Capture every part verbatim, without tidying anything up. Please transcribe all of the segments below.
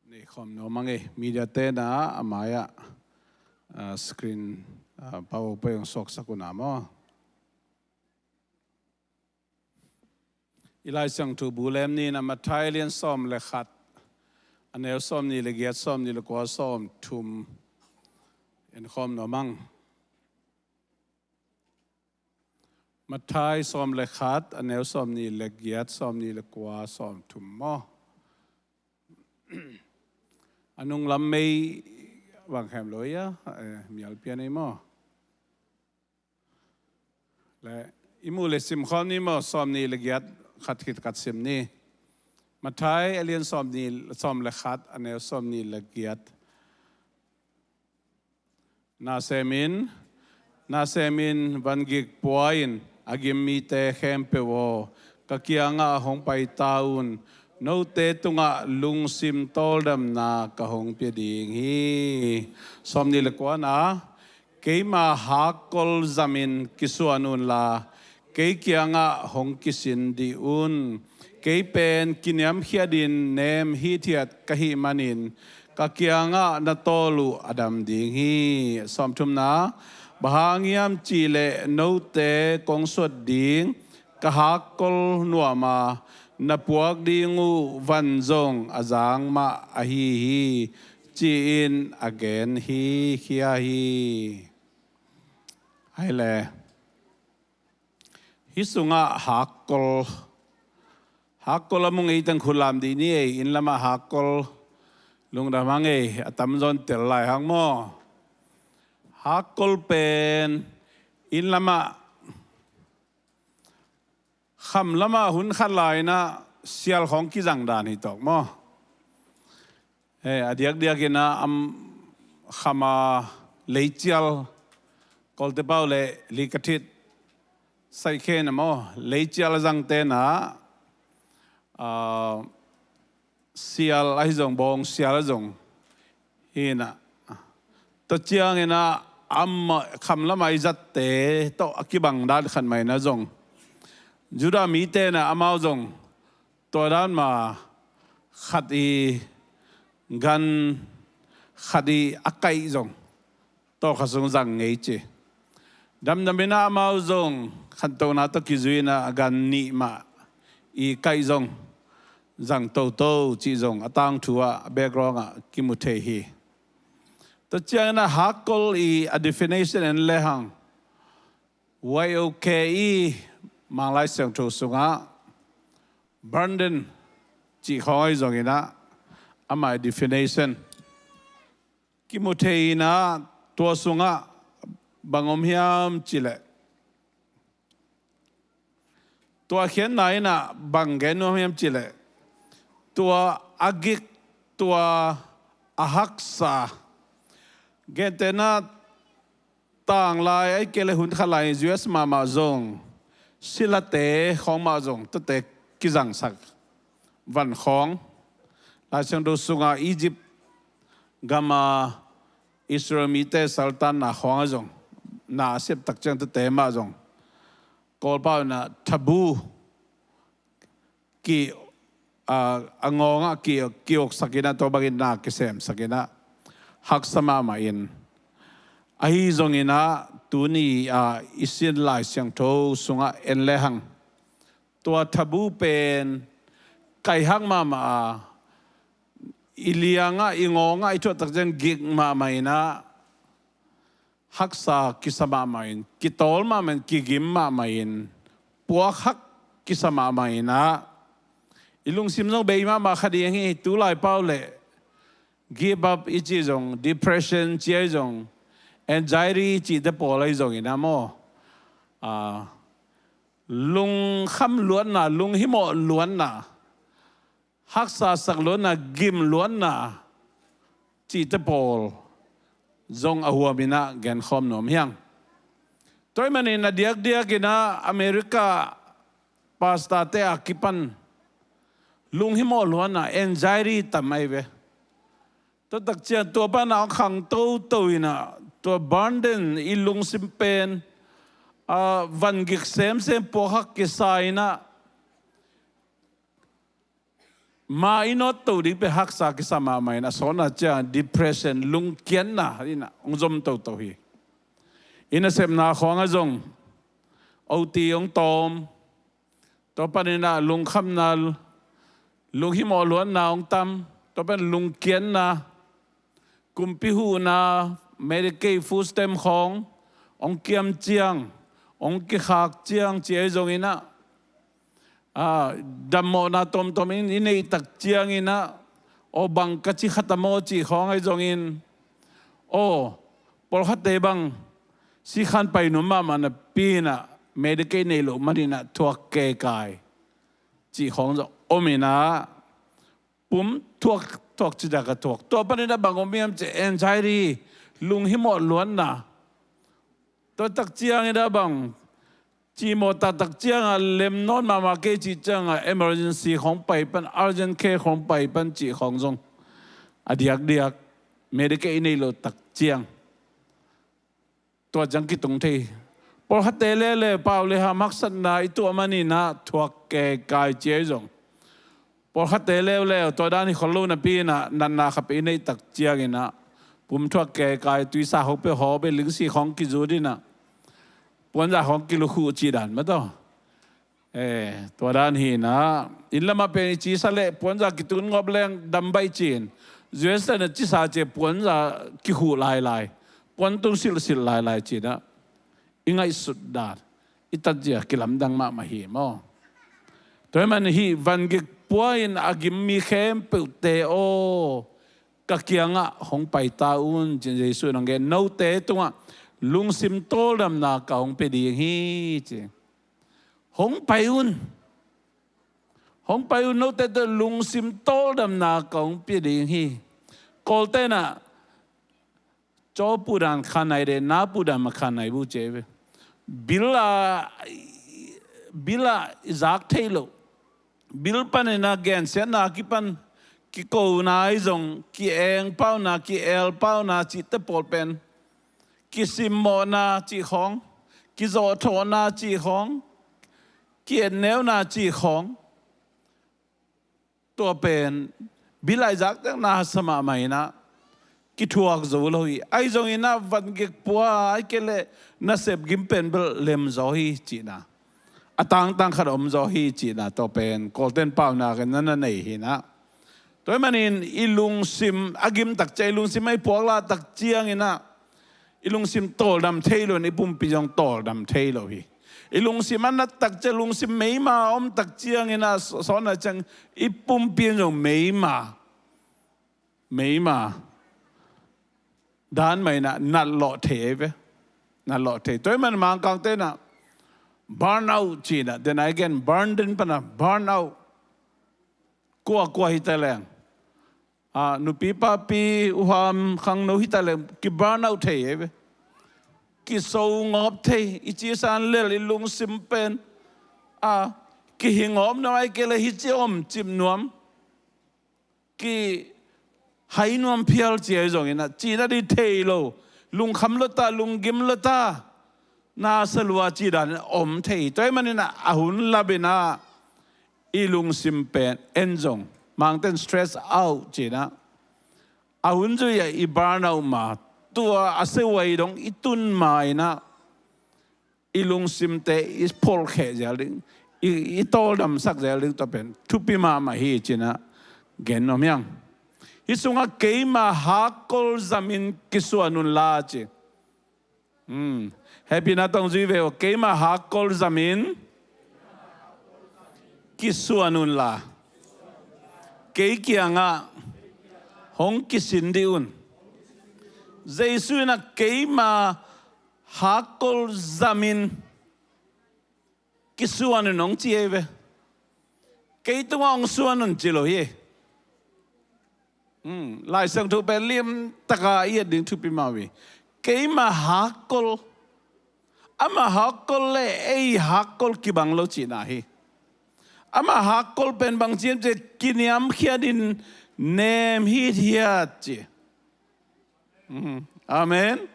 Nei khawm nuam a ngei, media te na a mai-ah, ah, screen, ah, powerpoint hong suaksak uh na maw. I Lai Siangtho bu lem ni na, Matthai a lian sawm le khat, a neu sawm nih le giat, sawm nih le kua, sawm thum. En khawm nuam ang. Matthai sawm le khat, a neu sawm nih le giat, sawm nih le kua, sawm thum maw. A nunglam mei bang khem lo ia, eh, mial pian ei maw. Le, i mu le sim khawm ni maw, sawm nih le giat, khat khit khat sim ni. Matthai a lian sawm nih, sawm le khat, a neu sawm nih le giat. Nasem in, nasem in, van gik pua in, a gim mite khempeuh aw, ka kiangah hong pai ta un, note tungah lungsim tawldamna ka hong pia ding hi. Sawm nih le kua na, keima hakkol zamin kisuan unla, kei kiangah hong kisin dih un. Kei pen kiniamkhiatin nem hithiat ka hih manin, ka kiangah na tawl uh a dam ding hi. Sawm thum na, bang hang hiam cih leh note kong suat ding ka hakkol nuam a, na puak ding uh van zong a zang mah ahi hi, ci-in a gen hi, khia hi. Hai le. Hih sungah hakkol, hakkol a mung ei teng khut lam dih ni ei, inn lamah hakkol lungdam hang ei, a tamzaw in tel lai hang maw. Hakkol pen inn lamah, kham lamah hun khat lai-in ah sial khawng kizang dan hi tawk maw. Eh, a diakdiak in ah, am, kham a leicial, Kawlte pau le likathit, saikhen a maw, leicial a zangte na, ah, sial ahi zong, bawng sial ahi zong hi na. Tua ciangin ah, am, kham lamah i zatte tawh a kibang dan khat mah in ah zong, Judah mite na amau zong tua dan mah khat i gan, khat i a kaih zong tawlkhat sung zang ngei ci. Damdam in ah amau zong khantohna tawh kizui in ah a gan nih mah i kaih zong zang toto cih zong a tangthu ah, a background ah kimu thei hi. Tua ciangin ah hakkol i a definition en lehang, Y O K E, Manglai Siangtho sungah burden cih khawng ahi zongin ah, amah i definition kimu thei in ah, tua sungah bang om hiam cih leh, tua khiatna in ah bang gen nuam hiam cih leh, tua a gik, tua a haksa, gentehna tanglai, ahih kei leh hun khat lai U S mahmah zong, silate khawng mah zong tuate kizangsak van khawng. Lai Siangtho sungah Egypt gam a Israel mite saltanna khawng ah zong, na a sep tak ciang tuate mah zong, Kawlpau in ah thabu, ki, a, a ngawng ah ki, kiuksak in ah, tua bangin na kisemsak in ah, haksa mahmah in. Ahi zongin ah, tuni a i sin Lai Siangtho sungah en lehang, tua thabu pen kaihak mahmah a, i liang ah, i ngawng ah i thuah tak ciang gik mahmah in ah, haksa kisa mahmah in, kitawl mahmah in, kigim mahmah in, puakhak kisa mahmah in ah, i lungsim zong bei mahmah kha ding hi. Tulai pau leh give up i cih zong, depression ci ahi zong, anxiety cihte pawl ahi zongin ah maw, a, lungkham luatna, lunghimawh luatna, haksasak luatna, gim luatna cihte pawl zong a huam in ah genkhawm nuam hi hang. Tua ahih manin a diakdiak in ah America pastorte a kipan lunghimawh luatna, anxiety tam ahi ve. Tua tak ciang tua pan a hong khang toto in ah, tua burden, i lungsim pen, a, van gik semsem puakhak kisa in ah, Ma i nawt to ding pen haksa kisa mahmah in a sawtna ciang depression, lungkiatna in a hong zom toto hi. I nasepna khawng ah zong OT hong tawm, tua panin a lungkhamna, lunghimawh luatna hong tam, tua pan lungkiatna, kumpi huhna, Medicaid, food stamp khawng hong kiam ciang, hong kikhak ciang ci ahi zongin a, a, dammawhna tawmtawm in i neih tak ciangin a, aw bang ka ci khat a maw cih khawng ahi zongin, aw pawlkhatte bang sikhan pai nuam mahmah napi in a Medicaid nei loh manin a thuak kekai cih khawng zong om in a, pum thuak, thuak ci dak a thuak. Tua panin a bang om hiam cih anxiety, lunghimawh luatna. Tua tak ciangin a bang cimawh taktak ciang a lem nawn mahmah kei cih ciang a emergency khawng pai pan, urgent care khawng pai pan cih khawng zong a diakdiak, Medicaid i neih loh tak ciang tua ciang kitung thei. Pawlkhatte leuleu pau le ham haksatna i tuah manin a thuak kekai ci ahi zong, pawlkhatte leuleu tua dan hi khol lo napi in a natna khat i neih tak ciangin a pum thuak kekai, tuisa khawng peuh, haw peuh, lingsi khawng kizut in a puanza khawng kilukhuh cih dan mah tawh. Eh, tua dan hi in a, inn lamah pen i cisa leh puanza kitun ngawp leng dam baih ci-in, U S le na cisa ci-a puanza kikhuh lailai, puantung silhsilh lailai ci-in a, i ngaihsut dan, i tatzia kilamdang mahmah hi maw. Tua ahih man hih vangik pua in a gim mi khempeuhte aw, ka kiangah hong pai ta un ci-in Jesuh in hong gen, note tungah lungsim tawldamna ka hong pia ding hi ci. Hong pai un. Hong pai un, note tungah lungsim tawldamna ka hong pia ding hi. Kawlte'n a, caw pudan kha nai de, na pudan ma kha nai bu ci ve. Bil a, bil a i zak thei lo. Bil panin a gensiatna kipan, kikona ahi zong, ki-eng pauna, ki-el pauna cihte pawl pen, kisimmawhna cih khawng, kizawhthawhna cih khawng, ki-etneuna cih khawng, tua pen bil a i zak tek na sa mahmah in a, kithuak zo lo hi. Ahi zongin a vangik pua, ahih kei leh nasep gim pen bel lem zaw hi cihna, a tangtang khat om zaw hi cihna, tua pen Kawlte'n paunak in na na nei hi in a. Tua ahih manin i lungsim a gim tak ciang, i lungsim a i puaklah tak ciangin a, i lungsim tawldam thei lo in i pumpi zong tawldam thei lo hi. I lungsim a nat tak ciang, lungsim meima a om tak ciangin a, sawtna ciang i pumpi in zong meima, meima dan mah in a natlawh thei ahi ve. Natlawh thei. Tua ahih man Mangkangte'n a burnout ci in a, then again, burn den pan a burnout. Kuakua hi ta leng, a, nupi papi, uham, khangno hi ta leng, ki burnout thei ahi ve. Kiso ngawp thei, i cisa in lel, i lungsim pen, a, kihi ngawp nuam, ahih kei leh hi ci om cip nuam, kihai nuam phial ci ahi zongin a, cihna ding thei lo, lungkham lo ta, lunggim lo ta, na sa lua cih dan om thei. Tua ahih manin a, a hun lap in a, i lungsim pen en zong, Mangte'n stress out ci in a, a hun zui a i burnout ma, tua a seuai dong i tun ma in a, i lungsimte i pholhkheh zel ding, i, i tawldamsak zel ding, tua pen thupi mahmah hi ci in a gen nuam hi ing. Hih sungah keima hakkol zamin kisuan unla ci. Hmm. Hehpihna tawh zui ve aw, keima hakkol zamin kisuan unla, kei kiangah hong kisin dih un. Jesuh in a keima hakkol zamin kisuan un hong ci ahi ve. Kei tungah hong suan un ci lo hi. Hmm, Lai Siangtho pen limtak a i et ding thupi mah uh hi. Keima hakkol, ama hakkol le ei hakkol kibang lo cihna hi. Ama hakkol pen bang ci hiam cih leh kiniamkhiat in nem hithiat ci. Hmm, amen.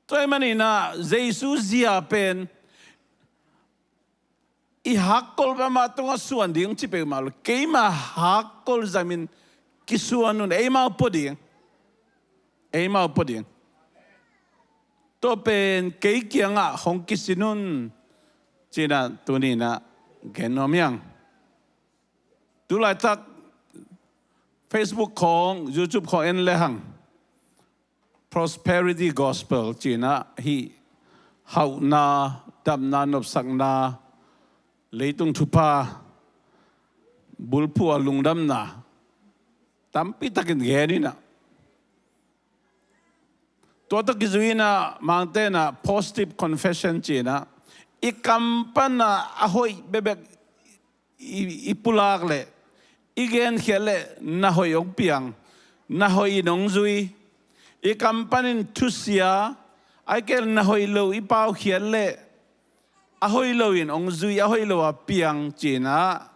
Tua ahih manin a Jesuh zia pen i hakkol peuhmah tungah suan ding ci peuhmah lo, keima hakkol zamin kisuan un, eimau pua ding. Eimau pua ding. Tua pen kei kiangah hong kisin un, ci-in ah tuni-in ah gen nuam hi ing. Tulaitak Facebook khawng, YouTube khawng en lehang, prosperity gospel ci-in ah hih hauhna, damna, nopsakna, leitung thupha, bulphuh a lungdamna tampi takin gen in ah, tua tawh kizui-in ah Mangte in ah positive confession ci-in ah, i kam pan a hoih bekbek i, i pulak leh, i genkhiat leh na hoih hong piang, na hoih in hong zui. I kam panin thusia, ahih kei leh na hoih lo i paukhiat leh, a hoih lo in hong zui, a hoih lo a piang ci-in ah,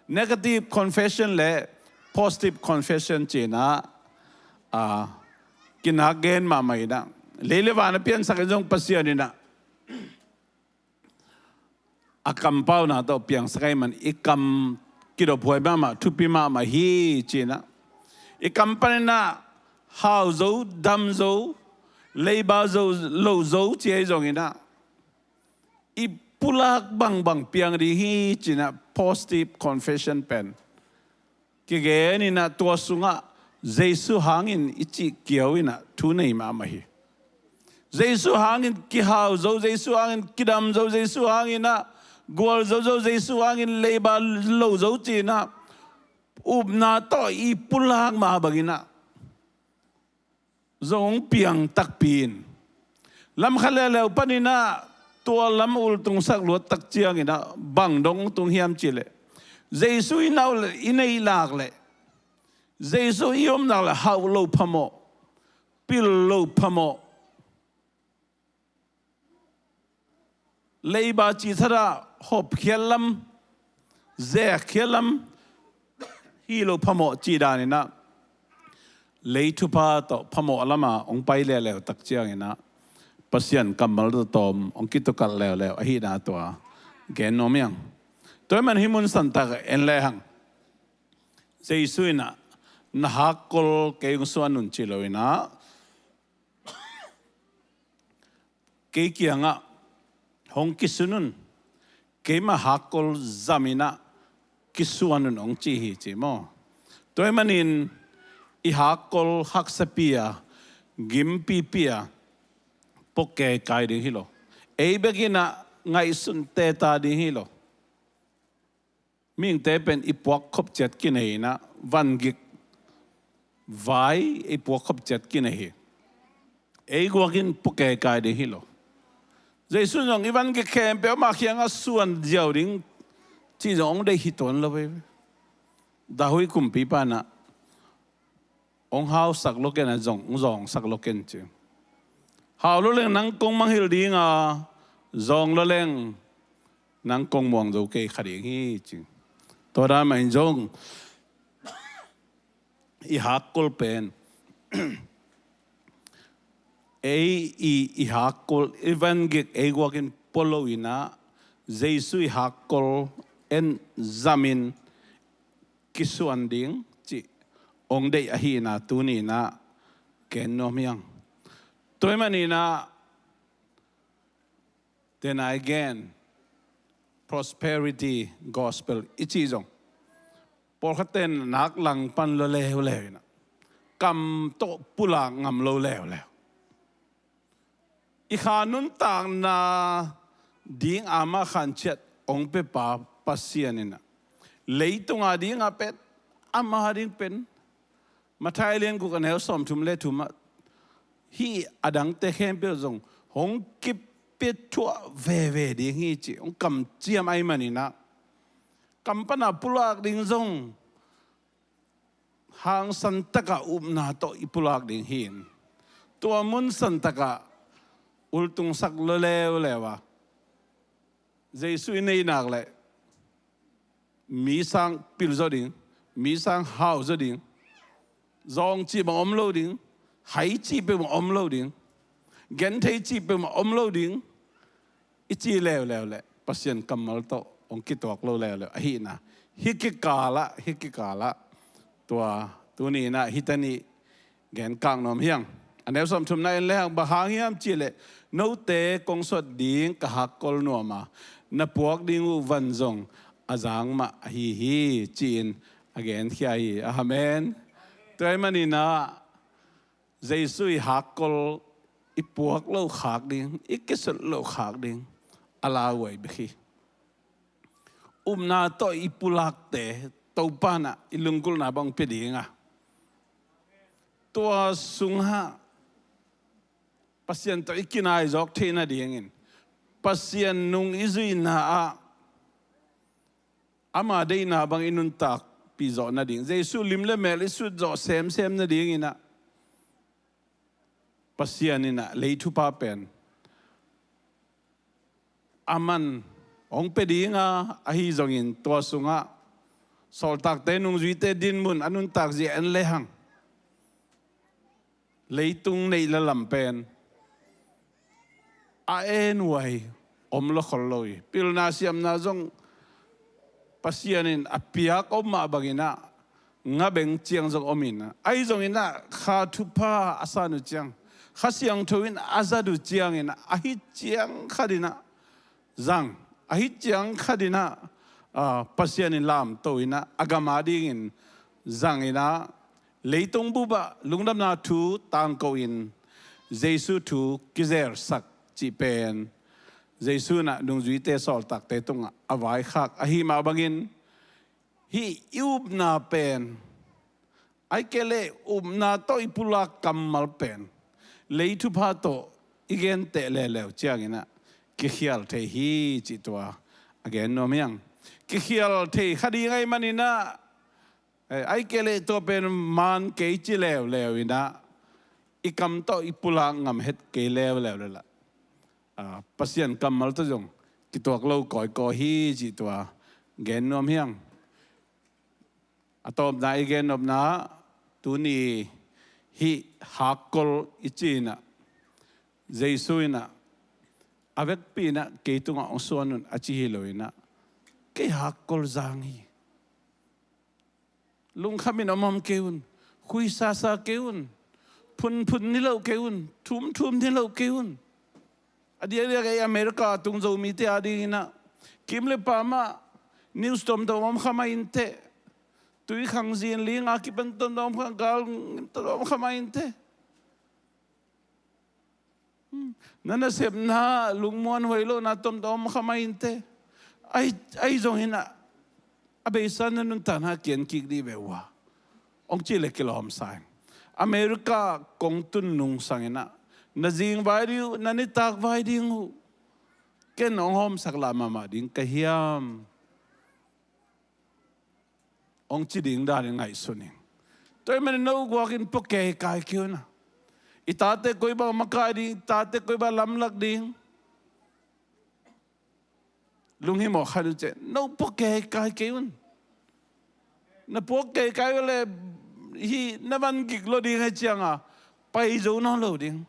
negative confession leh positive confession ci-in ah, a, kinak gen mahmah in ah, lei le van a piansak in zong Pasian in ah a kampauna tawh piangsak ahih man i kam kidophuai mahmah, thupi mahmah hi ci-in ah, i kam panin ah hau zo, dam zo, leiba zo, lo zo ci ahi zongin ah, i pulak bangbang piang ding hi ci-in ah positive confession pen kigen in ah, tua sungah Jesu hangin i cih kiau in ah thu nei mahmah hi. Jesu hangin kihau zo, Jesu hangin kidam zo, Jesu hangin ah gualzo zo, Jesu hangin leiba lo zo ci-in ah upna tawh i pulak mah bangin ah zong hong piang takpi in, lam khat leuleu panin ah tua lam ultungsak luat tak ciangin ah bang dong tung hiam cih leh, Jesu i nau leh, i neih nak leh, Jesu i om nak leh hauh lo phamawh, pil lo phamawh, leiba cih thadah hopkhiat lam, zekkhiat lam hi lo phamawh cih danin ah, lei thupha tawh phamawh lam a hong pai leuleu tak ciangin ah Pasian kammal tawh tawm hong kitukalh leuleu ahihna tua gen nuam hi ing. Tua ahih man hih mun santak en lehang, Jesu in ah na hakkol kei hong suan un ci lo in ah, kei kiangah hong kisin un, keima hakkol zamin ah kisuan un hong ci hi ci maw. Tua ahih manin i hakkol haksapi a, gimpipi a, pua keikai ding hi lo. Ei bek in ah ngaihsun teta ding hi lo. Mihingte pen i puak khop ciat kinei in ah, vangik vai i puak khop ciat kinei hi. Ei guak in pua keikai ding hi lo. Jesu zong i vangik khempeuh ama kiangah suan ziau ding cih zong hong deih hi tuan lo ve. David kumpipa in ah hong hausak lo ken a, zong, hong zawngsak lo ken ci. Hau lo leng nang kong mangngilh ding a, zawng lo leng nang kong muang zo kei kha ding hi ci. Tua dan mah in zong i hakkol pen ei i, i hakkol, i vangik ei guak in pua lo in ah, Jesu i hakkol en zamin kisuan ding cih hong deih ahihna tuni in ah gen nuam hi ing. Tua ahih manin ah, then again, prosperity gospel i cih zong, pawlkhatte in nak langpan lo leuleu in ah, kam tawh pulak ngam lo leuleu. I kha nuntakna ding a ama khanciat hong piapa Pasian in ah, leitung a ding a pen, ama ding pen, Matthai lian guk a neu sawmthum le thum ah, hih a dangte khempeuh zong hong kipia thuah veve ding hi ci hong kamciam ahih manin ah, kam pan a pulak ding zong hangsan tak a upna tawh i pulak ding hi. Tua mun santak ah ultungsak lo leuleu a, Jesu i neih nak leh mi sang pil zaw ding, mi sang hau zaw ding, zawng cih bang om lo ding, hai cih peuhmah om lo ding, genthei cih peuhmah om lo ding, i ci leuleu leh Pasian kammal tawh hong kituak lo leuleu ahihna. Hih kikalah, hih kikalah tua tuni inah hih tani gen kak nuam hiang. A neu sawmthumna en lehang, bang hang hiam cihleh note kong sot ding ka hakkol nuam a, na puak ding uh van zong a zang mah ahi hi, ci-in a genkhia hi. Amen. Tua ahih maninah Jesu i hakkol i puak loh khak ding, i kisut loh khak ding a lauhuai bek hi. Upna tawh i pulakte Topa inah i lunggulhna bang pia dinga, tua sungah Pasian tawh i kinaizawk theih nadingin, Pasian nung i zuihna ah ama deihna bang i nuntakpih zawh nading, Jesu lim le mel i sut zawh semsem nadinginah Pasian inah lei thupha pen aman hong pia dinga, ahi zongin tua sungah sawltakte nungzuite dinmun a nuntak zia en lehang, leitung neih le lam pen a enhuai om lo khol lo hi. Pilna siamna zong Pasian in a piak om mah banginah ngabeng ciang zong om inah, ahi zonginah Kha Thupha a san uh ciang, Kha Siangtho in a zat uh cianginah, ahi ciang khatinah zang, ahi ciang khatinah, ah, Pasian in lamto inah a gam adingin zanginah, leitung bupah lungdamna thu tangko in Jesu thu kizelsak cih pen Jesu inah nungzuite sawltakte tungah a vaikhak ahi mah bangin, hih i upna pen, ahih kei leh upna tawh i pulak kammal pen lei thupha tawh i genteh leuleu cianginah kikhial thei hi, cih tua a gen nuam hiang. Kikhial thei kha ding ahih maninah, eh, ahih kei leh tua pen man kei ci leuleu inah, i kam tawh i pulak ngam het kei leuleu le lah, ah, Pasian kammal tawh zong kituak lo kawikawi hi, cih tua gen nuam hiang. A tawpna i gen nopna, tuni hih hakkol i ci inah, Jesu inah a vekpi inah kei tungah hong suan un a ci hi lo inah, kei hakkol zang hi. Lungkham in omom kei un, khuisasa kei un, phunphun niloh kei un, thumthum niloh kei un. A diakdiak ei America tung Zomite adinginah kim le pam ah news tomtom om kha mah inteh. Tuikhangzi in linga kipan tomtom om kha, gal tomtom om kha mah inteh. Hmm. Na nasepna lungmuan huai lohna tomtom om kha mah inteh. Ahi, ahi zonginah a beisa na nuntakna kian kik dih ve uh a, hong cih le kilawmsa in. America kong tun nung sanginah na zing vai ding uh, na nitak vai ding uh. Ken hong hawmsak lah mahmah ding ka hiam? Hong ci ding danin ngaihsun ing. Tua ahih manin no guakin pua keikai kei un a, i tate koi bang makai ding, i tate koi bang lamlak ding, lunghimawh khat uh ciah, no pua keikai kei un. Na pua keikai uh leh hih na van gik lo ding ahih cianga pai zo nawn lo ding.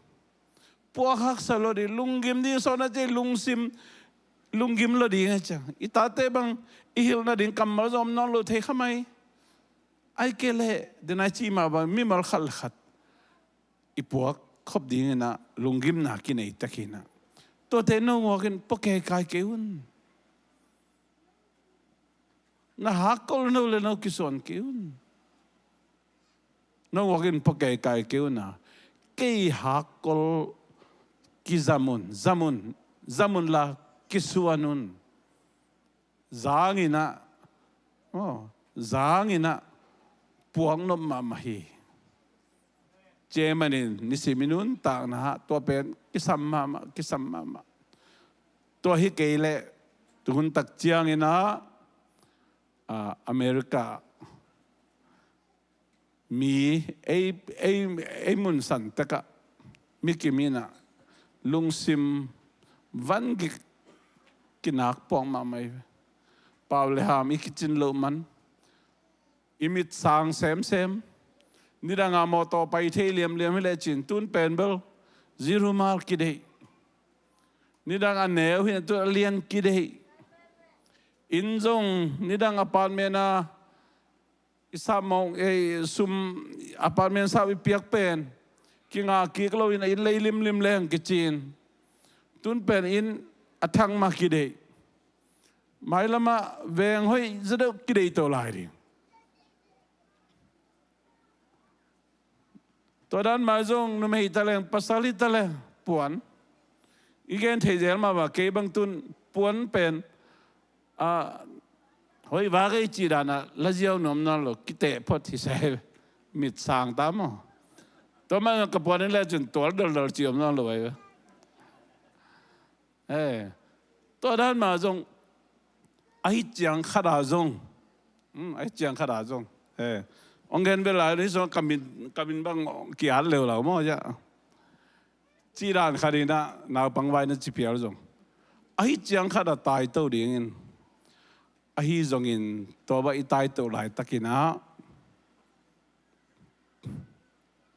Puak haksa lo ding, lunggim ding sawhna cei lungsim, lunggim lo ding ahih ciang i tate bang i hilh nading kammal zong om nawn lo thei kha mai. Ahih kei leh denai cih mah bang mimal khat le khat i puak khop dinginah lunggimna kinei tak hinah, tuate no guakin pua keikai kei un. Na hakkol no le no kisuan kei un. No guakin pua keikai kei un a, kei hakkol kizam un, zam un, zam un la kisuan un. Zanginah, oh, zanginah puak nop mahmah hi. Cia manin nisim i nuntakna ah tua pen kisam mahmah, kisam mahmah. Tua hi kei leh tuhun tak cianginah, ah, America mi ei, ei, ei mun san tekah mi kiminah lungsim vangik kinak puak mahmah hi. Pau le ham i kicin loh man i mit sang semsem. Nidanga mawtaw pai thei liamliam hi lecin tun pen bel zirumal kideih. Nidang a neu hi na tun a lian kideih. Inn zong nidang apartment a i sap mawk, ei, sum apartment sap i piak pen kinga kik loin a inn lei limlim leng kicin. Tun pen inn a thang mah kideih. Mailamah veng hoih zaw deuh kideih to lai ding. Tua dan mah zong numei hi taleng, pasal hi taleng, puan. I gen thei zel mah va, kei bang tun puan pen a hoih vak ei cih dan a la ziau nuam nawn lo, kiteh phot hi sai. Mit sang ta maw. Tua mah ka puan in le cun tual doldol ci om nawn lo ai. Eh, tua dan mah zong ahi ciang khat ah zong, hmm, ahi ciang khat ah zong, eh, ong gen bel lai ni zong ka min, ka min bang ki-at leu lo maw, ya. Ci dan khat in ah naupang vai na ci phial zong, ahi ciang khat ah tai to dingin, ahi zongin tua bah i tai to laitakin ah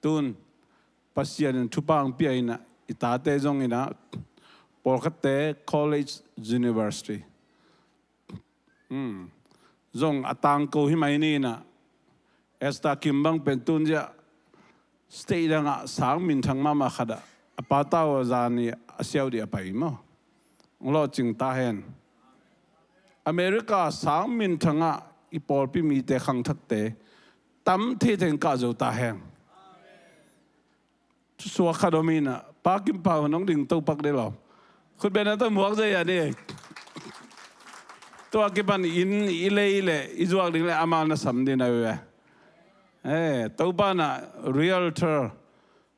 tun Pasian in thupha ong pia in ah, i tate zong in ah, pawlkhatte college, university, hmm, zong a tangko hi mai ni in ah, Esther Kim bang pen tun ziah state dang ah sang minthang mahmah khat ah a pa tau a zan i a siau dih a pai maw. Ong lawhcing ta hen. America sang minthang ah i pawlpi mite khangthakte tam thei thei in kah zo ta hen. Suak khat om in ah, Pa Kim Pau, nong ding to pak dih lo. Khut beng na to muak zei a ni. Tua kipan inn i lei le i zuak ding le amau na sam ding a ve. Eh, Topa in ah realtor,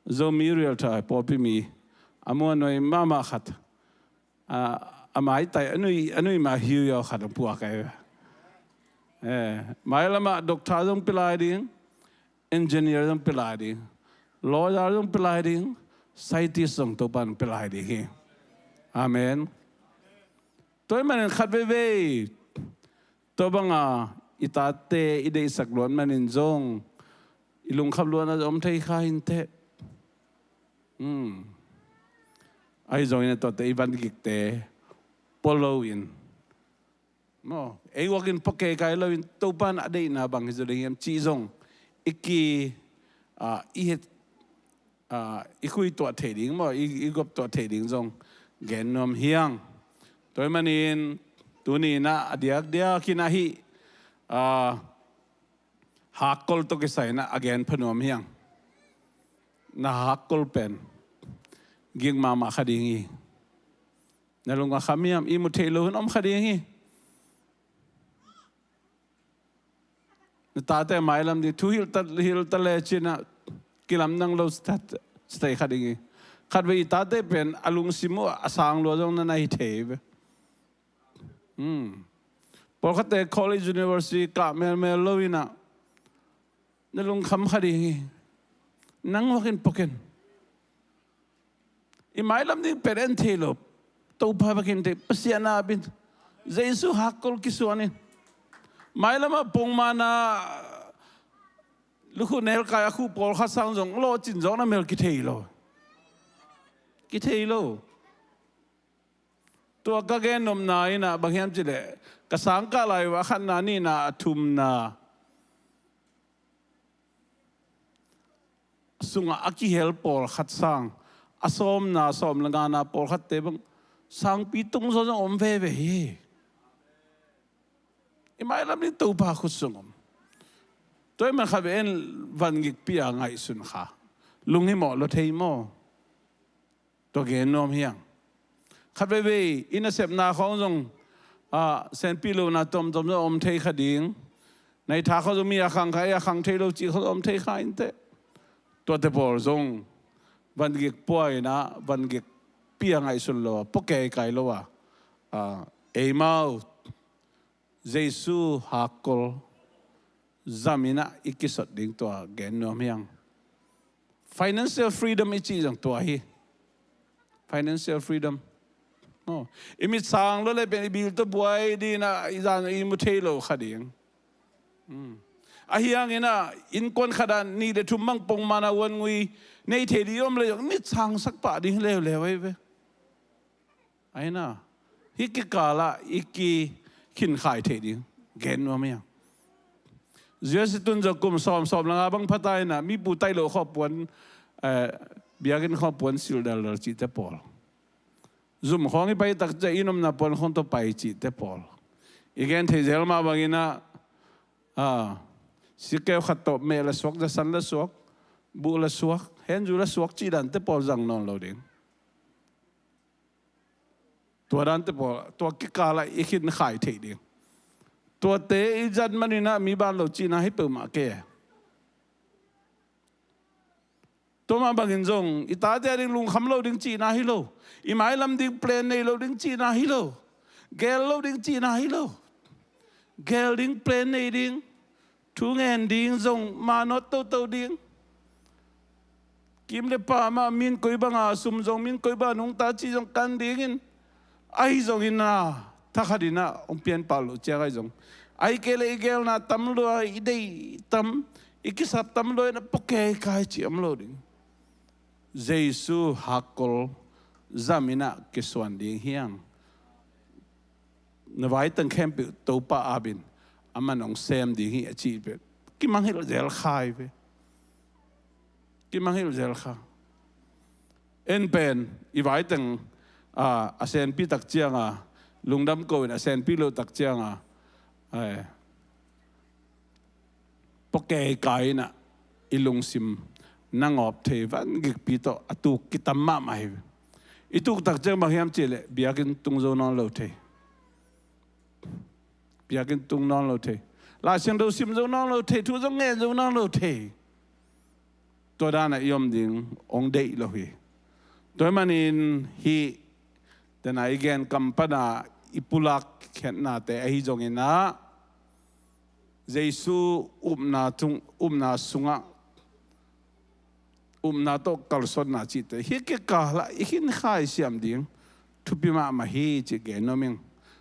Zomi realtor, pawlpi mi a muanhuai mahmah khat, a, a maitai a nui, a nui mah hiuhiau khat a puak ai. Eh, mailamah doctor zong pia lai ding, engineer zong pia lai ding, lawyer zong pia lai ding, scientist zong Topa in pia lai ding hi. Amen. Tua ahih manin khat veivei tua banga i tate i deihsak luat manin zong i lungkham luatna om thei kha inteh. Hmm. Ahi zongin a tuate i vangikte pua loin maw, ei uakin pua keikai loin Topa in a deihna bang hi zaw ding hiam cih zong i ki, ah, i het, ah, i khuituah thei ding maw, i, i goptuah thei ding zong gen nuam hi ing. Tua ahih manin tuni in ah a diakdiak in ah hih, ah, hakkol tawh kisai in ah a gen pha nuam hi ing. Na hakkol pen gik mahmah kha ding hi. Na lung a kham hiam, i mu thei lo hun om kha ding hi. Na tate mailam ding thu hilh ta, hilh ta le cin ah kilamdang lo state, state kha ding hi. Khatvei i tate pen a lungsim uh a sang lua zong na na hi thei ve. Hmm. Pawlkhatte college, university kah melmel lo in ah na lungkham kha ding hi. Nang uakin pua ken. I mailam ding pen en thei lo. Topa bek in thei, Pasian a ap in. Jesu hakkol kisuan in. Mailam ah pongmawkna lukhu nelkai a khu pawlkhat sang zong lawhcin zawkna mel kithei lo. Kithei lo. Tua ka gen nopna in ah bang hiam cih leh, ka sangkah lai uh a khatna, nihna, a thumna sungah a kihel pawlkhat sang, a sawmna, sawm le ngana pawlkhatte bang sangpi tung zaw zong om veve hi. I mailam ding Topa khut sung om. Tua ahih man khatvei en vangikpi a ngaihsun kha. Lunghimawh lua thei maw? Tua gen nuam hi ing. Khat veivei i nasepna khawng zong, ah, senpi lohna tomtom zong om thei kha ding. Na i tha khawng zong mi a khang kha, ei a khang thei lo cih khawng zong om thei kha inteh. Tuate pawl zong vangik pua in ah, vangikpi a ngaihsun lo a, pua keikai lo a, ah, eimau Jesu hakkol zam in ah i kisot ding tua gen nuam hi ing. Financial freedom i cih zong tua hi. Financial freedom. Oh. I mit sang lua le pen i bil tawh buai ding in ah i zan i mu thei lo kha ding. Hmm. Ahi hangin ah innkuan khat ah nih le thum bang pongmawkna uan ngui nei thei ding om le zong mit sangsak pah ding leuleu ahi ve. Ahi na, hih kikal ah i ki, khinkhai theih ding gen nuam hiang. Ziasi tun zong kum sawm, sawm le nga bang phata inah mipu taih loh khawpuan, eh, biakinn khawpuan silh daldal cihte pawl. Zum khawng i pai takciang i nomna puan khawng tawh pai cihte pawl. I gen thei zel mah banginah, ah, sikeu khat tawh meh la suak, zasan la suak, buh la suak, henzu la suak cih dante pawl zang nawn lo ding. Tua dante pawl, tua kikalah i khinkhai theih ding. Tuate i zat maninah mi ban lo cihna hi peuhmah kei. Tua mah bangin zong i tate a ding lungkham lo ding cihna hi lo. I mailam ding plan nei lo ding cihna hi lo. Gel lo ding cihna hi lo. Gel ding, plan nei ding, thu ngen ding zong manawt toto ding. Kim le pam ah min koi banga sum zong min koi banga nungta cih zong kan dingin, ahi zongin a thakhatinah hong pianpah loh ciang ahi zong, ahi kei le i gelna tam lua, i deih tam, i kisap tam lua inah pua keikai cih om lo ding. Jesu hakkol zaminah kisuan ding hiang. Na vaitang khempeuh Topa apin aman hong sem ding hi a cih pen kimangngilh zel kha hi ve. Kimangngilh zel kha. En pen i vaitang, ah, a senpi tak cianga lungdam ko in, a senpi lo tak cianga, eh, pua keikai inah i lungsim na ngawp thei van gikpi tawh a tuk kitam mahmah hi. I tuk tak ciang bang hiam cihleh biakinn tung zo nawn lo thei. Biakinn tung nawn lo thei. Lai Siangtho sim zo nawn lo thei. Thu zong ngen zo nawn lo thei. Tua danah i om ding hong deih lo hi. Tua manin hih tena i gen kam pana i pulak khiatnate ahi zonginah Jesu upna tung, upna sungah upna tawh kalsuanna cihte hi kikalah i khinkhai siam ding thupi mahmah hi cih gen nuam ing.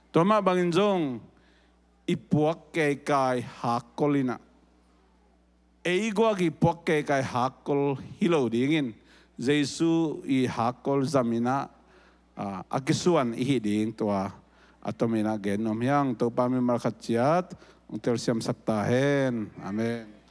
Tua mah bangin zong i puak keikai hakkol inah, ei guak i puak keikai hakkol hi lo dingin Jesu i hakkol zaminah, ah, a kisuan i hih ding tua a tominah gen nuam hiang. Topa mimal khat ciat hong telsiamsak ta hen. Amen.